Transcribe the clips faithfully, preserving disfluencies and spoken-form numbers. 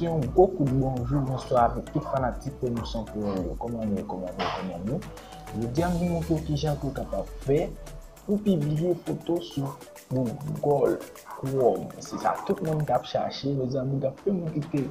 Yon gwo kout bonjou, bonswa avèk tout fanatik Pwomosyon Kreyòl yo. Kòman nou ye, kòman nou ye, kòman nou ye? Jodi a, m vin montre w kijan ke w kapab fè pou pibliye foto sou Google Chrome. Se sa tout moun t ap chache, mezanmi, gen anpil moun ki te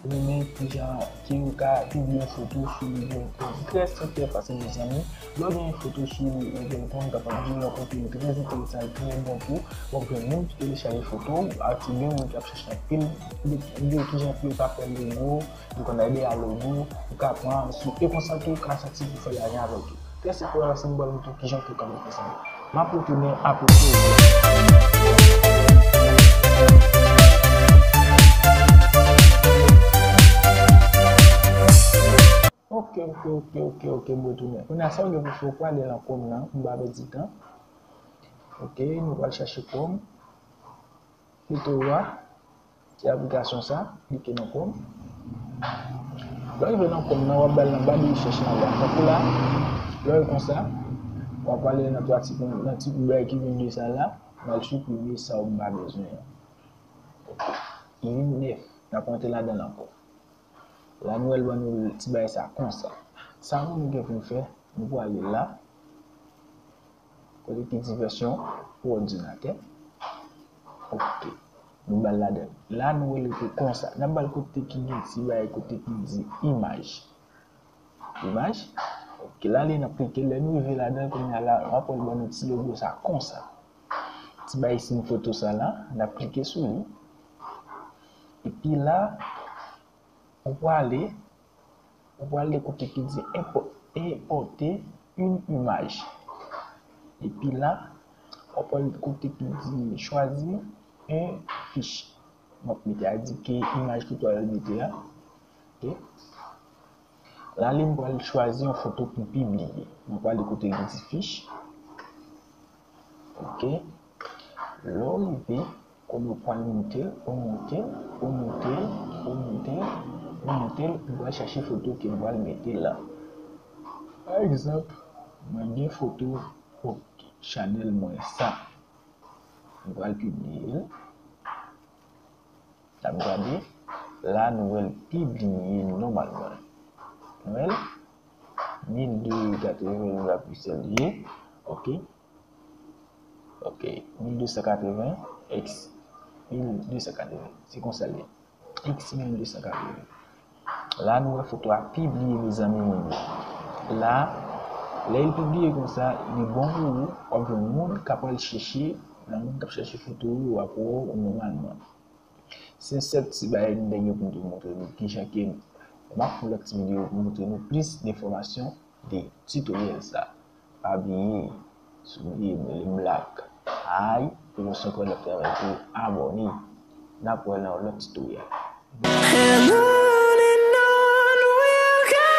renmen kijan ke yo ka pibliye yon foto sou Google Chrome. Trè senpè, paske, mezanmi, lè w gen yon foto sou Google Chrome, ou kapab jwenn yon kontni trè enteresan, trè bon tou. W ap jwenn moun ki telechaje foto w, ak gen moun ki ap chache anpil de, de kijan pou yo ka fè logo, yo konn ede a logo, ou ka pran sou, e konsa tou ou ka santi pou fè lajan avèk yo. Trè senpè, se m pral montre w kijan pou w ka fè sa. M ap retounen apre pwogram. Ok, ok, ok, ok, ok, m retounen. Kounye a, sa w gen pou fè, w prale nan Chrome nan, m pa pèdi tan. Ok, nou pral chache Chrome. Foto a, se aplikasyon sa, klike nan Chrome. Lè w rive nan Chrome nan, w ap ba l nan ba de rechèch nan anba. Tankou la, lè w rive konsa, w ap prale nan twa ti, nan ti bout bagay ki vin de sa la, w al siprime sa w pa bezwen an. Li vin nèf, n ap rantre ladan l ankò. La nou wè l ban nou ti bagay sa konsa. Sa nou gen pou n fè, nou prale la, kote ki di vèsyon pou òdinatè. Ok. Nou ba l ladan. La nou wè l rete konsa. N ap ba l kote ki gen ti bagay kote ki di imaj. Imaj. Ok, la li n ap klike. Lè nou rive ladan, kounye a la, w ap wè l ban nou ti logo sa konsa. Ti bagay siy foto sa la, n ap klike sou li. Epi la, ou prale, ou prale kote ki di enpò-, importer une image. Epi la, ou prale kote ki di choisir une fiche. M ap mete a di ke imaj ki pral mete a. Ok. La li m pral chwazi yon foto pou pibliye. M prale kote ki di fiche. Ok. Lè w rive, kounye a w pral moute l, ou moute l, ou moute l, ou moute l, ou moute l, ou pral chache foto ke w pral mete la. Pa egzanp, mwen gen foto, ok, chanèl mwen sa. M pral pibliye l. N ap gade, la nou wè l pibliye nòmalman. Nou wè l, mil de san katreven la piksèl li ye. Ok. Ok, mil de san katreven, X, mil de san katreven. Se konsa l ye. X mil de san katreven. La nou wè foto a pibliye, mezanmi, moun yo. La, lè l pibliye konsa, li bon pou ou, w ap jwenn moun k ap al chèche, nan moun k ap chèche foto ou, w ap wè w nòmalman. Se sèt ti bagay nou te gen pou nou te montre nou kijan ke m ap fè lòt ti videyo pou montre nou plis de enfòmasyon de titoryèl sa. Pa bliye, si w bliye mwen, le black ay, pou nou sipòte travay pou abòne. N ap wè nan yon lòt titoryèl. And on and on we'll go.